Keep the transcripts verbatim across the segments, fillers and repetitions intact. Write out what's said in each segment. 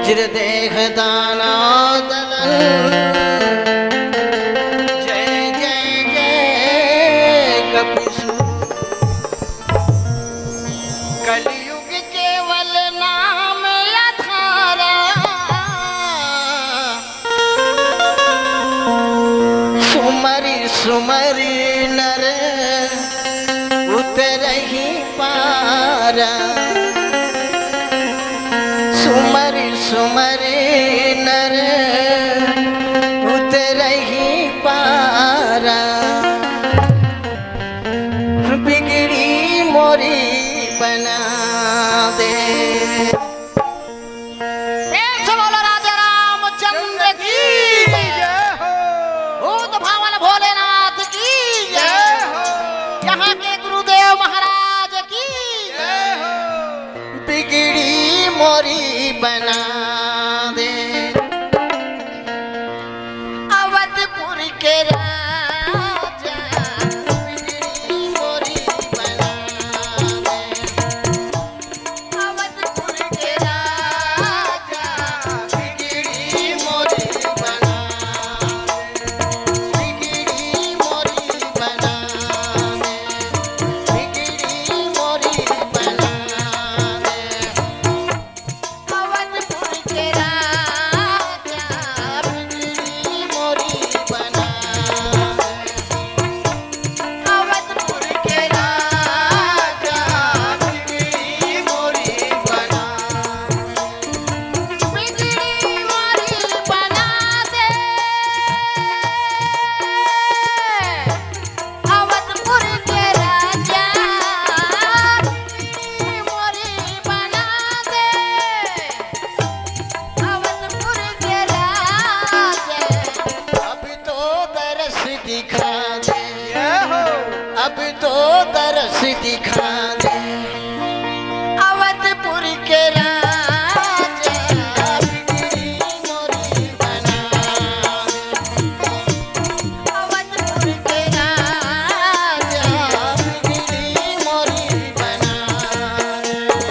वज्र देह दाना दलन। जय जय जय कपिसु। कलयुग केवल नाम आधारा। सुमरि सुमरि नर उतरहि पारा। सुमरि सुमरि नर उतरहि पारा। बिगड़ी मोरी बना दे। प्रेम से बोलो राजा रामचंद्र की जय। जय हो। भूत भावन भोलेनाथ की जय। जय हो। यहाँ के गुरुदेव महाराज की जय हो। बिगड़ी मोरी बना दे। अवधपुर के राजा, बिगड़ी मोरी बना दे। अवधपुर के राजा, बिगड़ी मोरी बना दे। बिगड़ी मोरी बना दे। बिगड़ी मोरी बना दे। अवधपुर के राजा, बिगड़ी मोरी बना दे। अवधपुर के राजा, बिगड़ी मोरी बना दे। बिगड़ी मोरी बना दे। अवधपुर के राजा, बिगड़ी मोरी बना दे। अवधपुर के राजा, अब तो दरस दिखा दे। जय हो। अब तो दरस दिखा दे। अवधपुर के राजा, बिगड़ी मोरी बना दे। अवधपुर के राजा, बिगड़ी मोरी बना दे।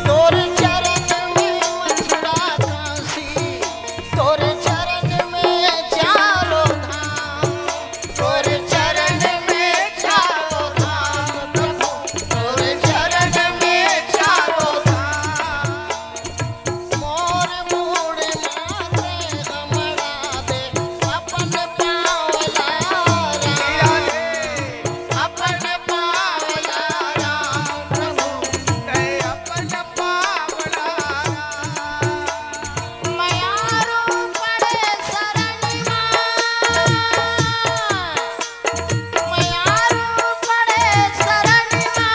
तोर चरण में मथुरा काशी, तोर चरण में चारों धाम, तोर चरण में चारों धाम प्रभु, तोर चरण में चारों धाम। मोर मुड़ माथे हमड़ा दे, अपन पाँव ला राम, अपन पाँव ला राम प्रभु, ते अपन पाँव ला राम। मयारू पड़े शरण मा। मयारू पड़े शरण मा,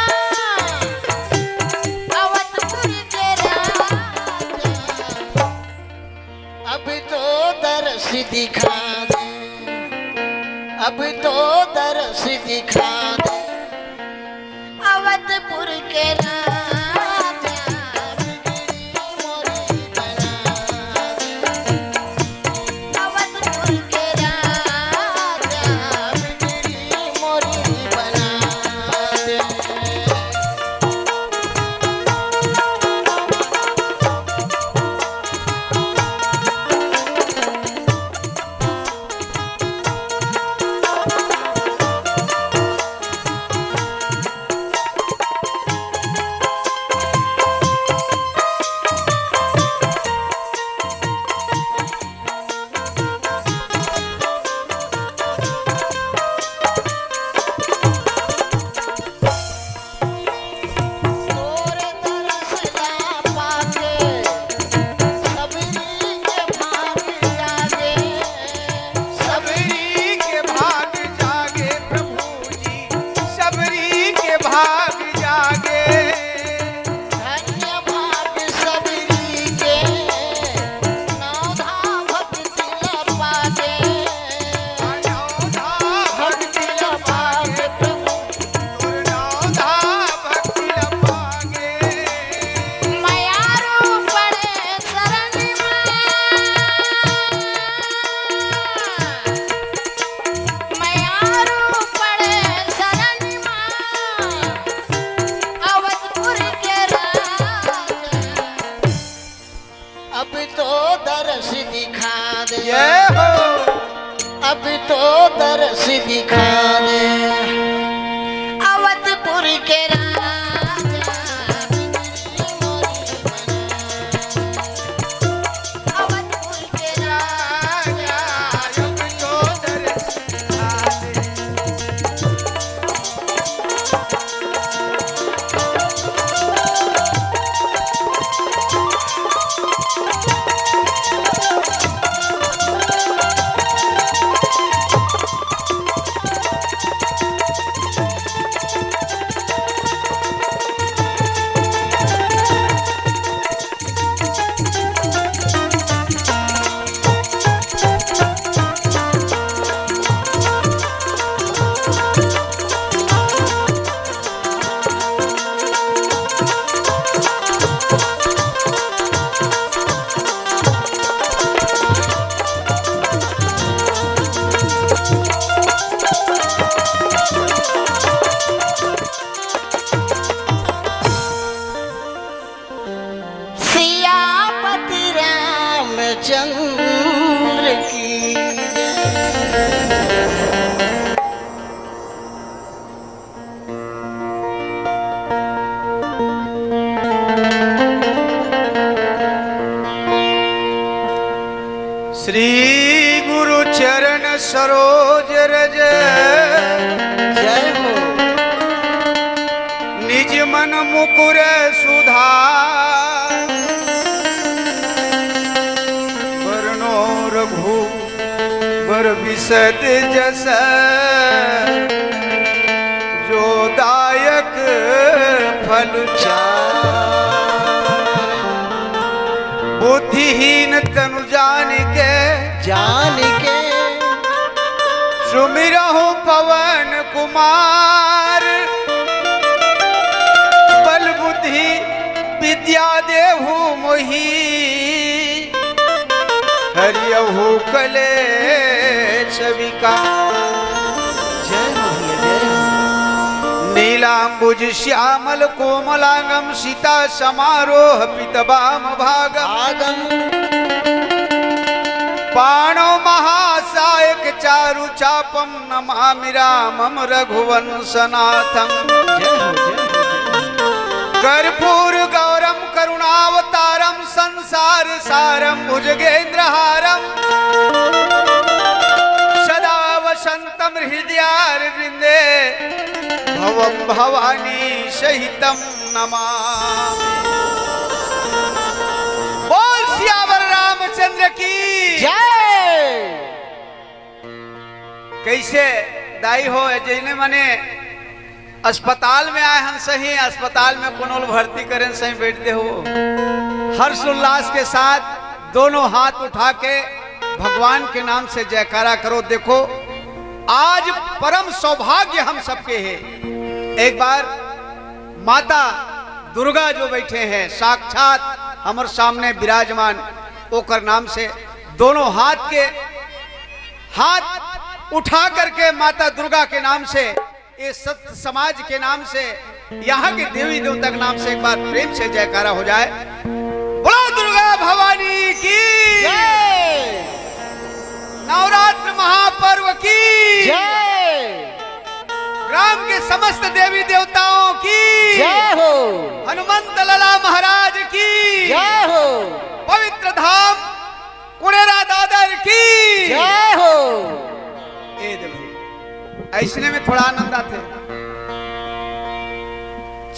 अवधपुर के राजा। अब तो दरस दिखा दे, अब तो दरस दिखा दे। अवधपुर के राजा, बिगड़ी मोरी बना दे। अवधपुर के राजा, बिगड़ी मोरी बना दे। दिखा दे। अवधपुर के राजा, अवधपुर के राजा, अब तो दर्शन दिखा दे। सियापति रामचंद्र की जय। श्री गुरु चरण सरोज रज। जय हो। निज मन मुकुर सुधार। बरनो रघुबर बिसद जस। जो दायक फल चार। बुद्धिहीन तनु जानिके, जानिके। सुमिरहु पवन कुमार। बल बुद्धि विद्या देहु मोहि। हरियहु कलेश विकार। जय हो भैया, जय हो। नीलांबुज श्यामल कोमलांगम सीता समारोह पित बाम भागम। भागम। पाणौ महासायक चारु चापम नमामि रामम रघुवंशनाथम। जय हो, जय हो, जय हो। कर्पूर गौरम करुणावतारम संसार सारम भुजगेंद्रहारम। सदा वसंतम हृदयारविंदे भवम भवानी सहितम नमामि। बोल सियावर रामचंद्र की जय। कैसे दाई हो, जइने मने अस्पताल में आए हन सही, अस्पताल में कोनो ल भर्ती करेन सही, बैठ दे हो। हर्ष उल्लास के साथ दोनों हाथ उठा के भगवान के नाम से जयकारा करो। देखो, आज परम सौभाग्य हम सबके है। एक बार माता दुर्गा जो बैठे हैं, साक्षात हमर सामने विराजमान, ओकर नाम से दोनों हाथ के, हाथ उठा करके माता दुर्गा के नाम से, ये सत समाज के नाम से, यहाँ के देवी देवता के नाम से एक बार प्रेम से जयकारा हो जाए। बोलो दुर्गा भवानी की जय। नवरात्र महापर्व की जय। ग्राम के समस्त देवी देवताओं की जय हो। हनुमंत लाला महाराज की जय हो। पवित्र धाम कुड़ेरा दादर की जय हो। ए देखो, ऐसने में थोड़ा आनंद आथे।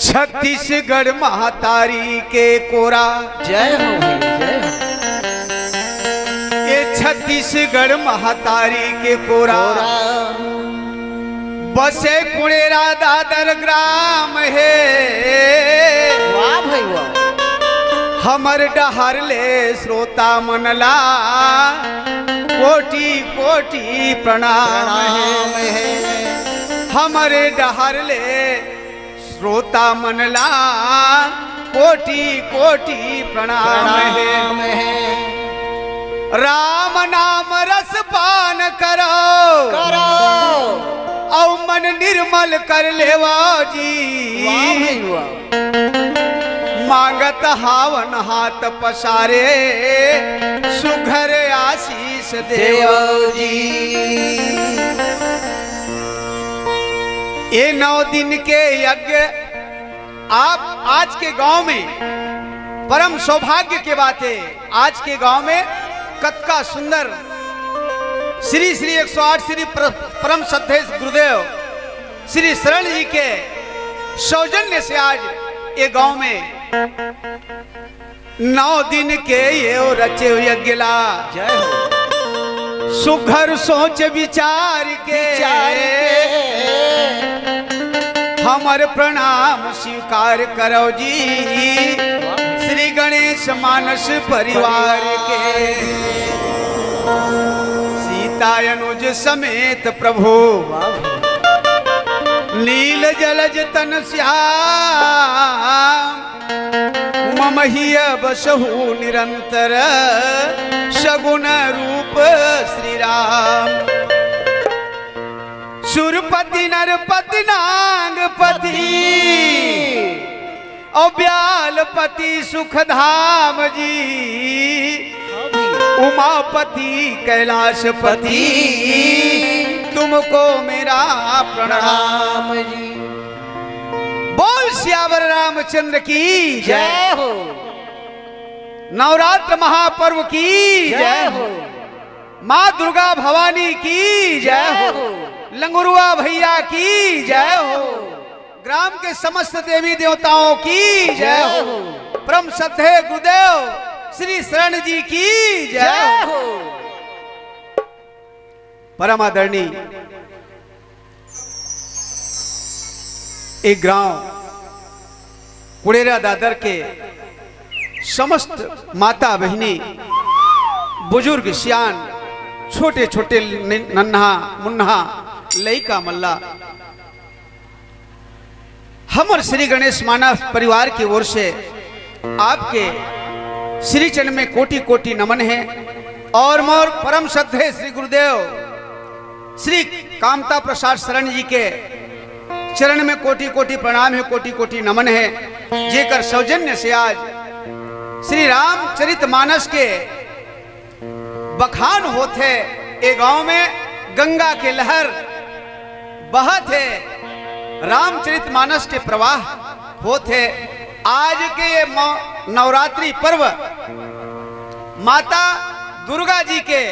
छत्तीसगढ़ महतारी के कोरा। जय हो भैया, जय हो। ये छत्तीसगढ़ महतारी के कोरा। कोरा। बसे कुड़ेरा दादर ग्राम हे। वाह भाई वाह। हमर डहर ले श्रोता मन ला कोटि कोटि प्रणाम हे। प्रणाम हे। हमर डहर ले श्रोता मन ला कोटि कोटि प्रणाम हे। प्रणाम हे। राम नाम रस पान करो, करो। अउ मन निर्मल कर लेवा जी। वाह भाई वाह। मांगत हावन हाथ पसारे, सुघर आशीष देव जी। ये नौ दिन के यज्ञ आप आज के गांव में, परम सौभाग्य के बात है, आज के गांव में कतका सुंदर श्री श्री एक सौ आठ श्री प्र-, परम श्रद्धेय गुरुदेव श्री शरण जी के सौजन्य से आज ये गांव में नौ दिन के ये रचे यज्ञ ला। जय हो। सुघर सोच विचार के, विचार के। हमर प्रणाम स्वीकार करो जी, श्री गणेश मानस परिवार के। सीता अनुज समेत प्रभु, नील जलज तन श्याम, मम हिय बसहु निरंतर, सगुन रूप श्री राम। सुरपति नरपति नागपति, और ब्यालपति सुखधाम जी, उमापति कैलाशपति, तुमको मेरा प्रणाम जी। बोल सियावर रामचंद्र की जय। जय हो। नवरात्र महापर्व की जय। जय हो। माँ दुर्गा भवानी की जय। जय हो। लंगुरुआ भैया की जय। जय हो। ग्राम के समस्त देवी देवताओं की जय। जय हो। परम श्रद्धेय गुरुदेव श्री शरण जी की जय। जय हो। परम आदरणीय एक गांव कुड़ेरा दादर के समस्त माता बहिनी, बुजुर्ग सियान, छोटे छोटे नि-, नन्हा मुन्हा लइका मल्ला, हमर श्री गणेश मानस परिवार की ओर से आपके श्री चरण में कोटि कोटि नमन है। और मोर परम श्रद्धेय श्री गुरुदेव श्री कामता प्रसाद शरण जी के चरण में कोटि कोटि प्रणाम है, कोटि कोटि नमन है, जेकर सौजन्य से आज श्री रामचरित मानस के बखान होथे। ए गांव में गंगा के लहर बहत हे, रामचरित मानस के प्रवाह होथे। आज के ये मौ-, नवरात्रि पर्व माता दुर्गा जी के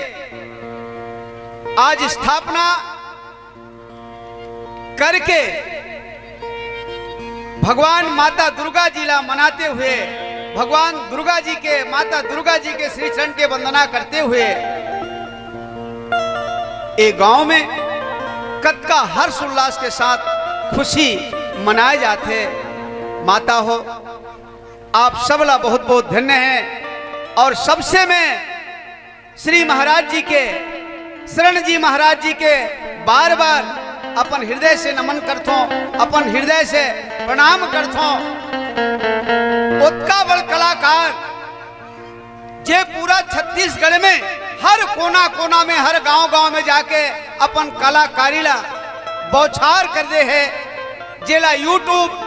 आज स्थापना करके भगवान माता दुर्गा जी ला मनाते हुए, भगवान दुर्गा जी के, माता दुर्गा जी के श्री चरण के वंदना करते हुए ए गांव में कतका हर्ष उल्लास के साथ खुशी मनाए जाथे। माता हो, आप सबला बहुत बहुत धन्य है। और सबसे मैं श्री महाराज जी के, शरण जी महाराज जी के बार बार अपन हृदय से नमन करथों, अपन हृदय से प्रणाम करथों। ओतका बड़ कलाकार, जे पूरा छत्तीसगढ़ में हर कोना कोना में, हर गांव गांव में जाके अपन कलाकारी ला बौछार कर दे हे, जेला YouTube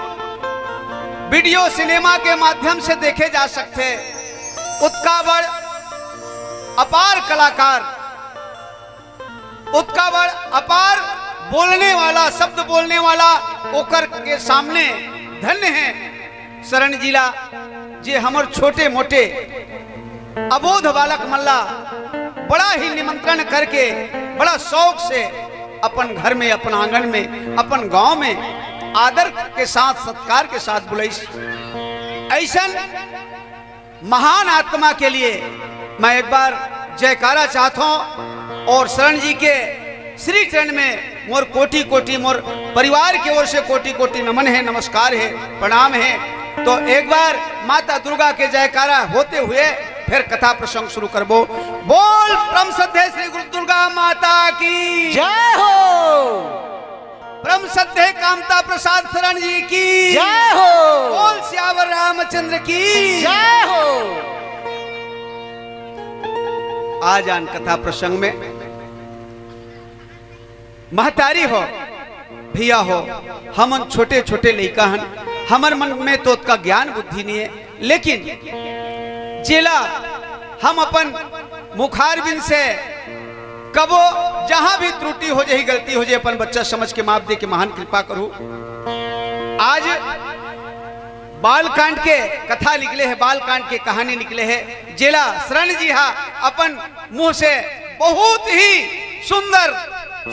वीडियो सिनेमा के माध्यम से देखे जा सकथे। ओतका बड़ अपार कलाकार, ओतका बड़ अपार बोलने वाला, शब्द बोलने वाला, ओकर के सामने धन्य है शरण जी ला, जे हमर छोटे मोटे अबोध बालक मन ला बड़ा ही निमंत्रण करके, बड़ा शौक से अपन घर में, अपन आंगन में, अपन गांव में आदर के साथ, सत्कार के साथ बुलाइस। ऐसन महान आत्मा के लिए मैं एक बार जयकारा चाहता हूँ और शरण जी के श्री चरण में मोर कोटि कोटि, मोर परिवार की ओर से कोटि कोटि नमन है, नमस्कार है, प्रणाम है। तो एक बार माता दुर्गा के जयकारा होते हुए फिर कथा प्रसंग शुरू करबो। बोल परम श्रद्धेय श्री गुरु दुर्गा माता की जय हो। परम श्रद्धेय कामता प्रसाद शरण जी की जय हो। बोल सियावर रामचंद्र की जय हो। आज आन कथा प्रसंग में महतारी हो, भैया हो, हमन छोटे छोटे लइका हन, हमर मन में तो ओतका ज्ञान बुद्धि नहीं है। लेकिन जेला हम अपन मुखारबिंद से कबो जहां भी त्रुटि हो जाही, गलती हो जाही, अपन बच्चा समझ के माफ दे के महान कृपा करू। आज बालकांड के कथा निकले हे, बालकांड के कहानी निकले हे, जेला शरण जी हा अपन मुंह से बहुत ही सुंदर,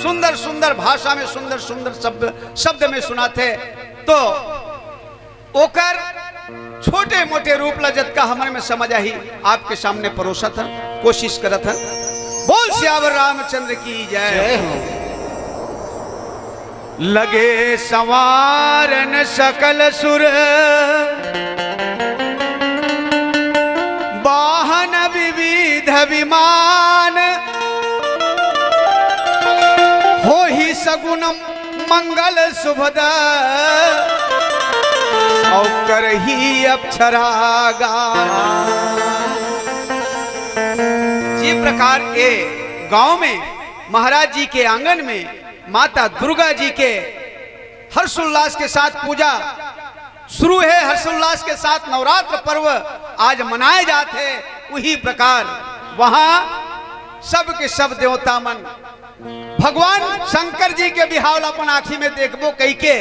सुंदर, सुंदर भाषा में, सुंदर, सुंदर शब्द, शब्द में सुनाथे। तो ओकर छोटे मोटे रूप ला जतका हमर में समझ आही, आपके सामने परोसत हन, कोशिश करत हन। बोल सियावर रामचंद्र की जय। जय हो। लगे संवारन सकल सुर, वाहन विविध विमान, होही सगुन मंगल सुभद, और करही अक्षरा गान। जी प्रकार के गांव में महाराज जी के आंगन में माता दुर्गा जी के हर्षोल्लास के साथ पूजा शुरू हे, हर्षोल्लास के साथ नवरात्र पर्व आज मनाए जात हे। उही प्रकार वहां सब के सब देवता मन भगवान शंकर जी के बिहाव ला अपन आँखी में देखबो कहिके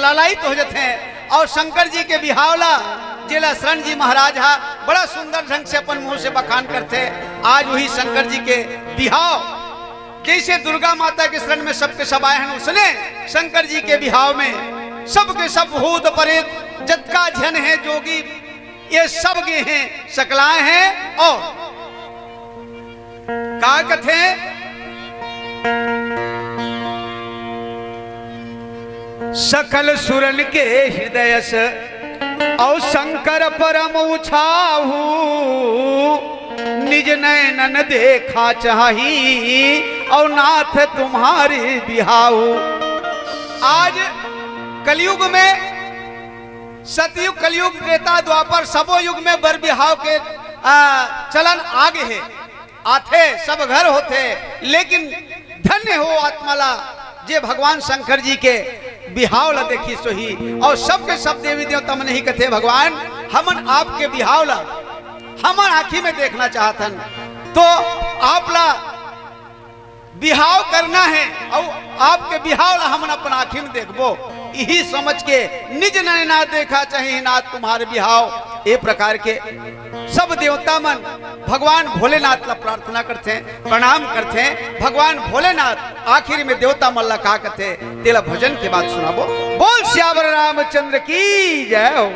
लालायित हो जथे। और शंकर जी के बिहाव ला जेला शरण जी महाराज हा बड़ा सुंदर ढंग से अपन मुंह से बखान करथे। आज उही शंकर जी के बिहाव, जैसे दुर्गा माता के शरण में सबके सब आए हन, उसने शंकर जी के बिहाव में सबके सब भूत प्रेत जतका झन हे जोगी, ये सब गे हे, सकलाए हे। और का कथे? सकल सुरन के हृदय से, और शंकर परम उछाहू, निज नैनन देखा चाही, और नाथ तुम्हारी बिहाऊ। आज कलयुग में, सतयुग, कलयुग, त्रेता, द्वापर, सबो युग में बर बिहाव के, आ, चलन आगे हे, आथे, सब घर होथे, लेकिन धन्य हो आत्मा ला, जे भगवान शंकर जी के बिहाव ला देखी सोही। और सबके सब देवी देवता मन ही कथे, भगवान, हमन आपके बिहाव ला हमन आँखी में देखना चाहत हन, तो आप ला बिहाव करना हे, अउ आपके बिहाव ला हमन अपन आँखी में देखबो, इही समझ के निज नैना देखा चाही नाथ तुम्हारे बिहाव। ए प्रकार के सब देवता मन भगवान भोलेनाथ ला प्रार्थना करथे, प्रणाम करथे। भगवान भोलेनाथ आखिर में देवता मन ला का कथे, तेला भजन के बाद सुनाबो। बोल सियावर रामचंद्र की जय हो।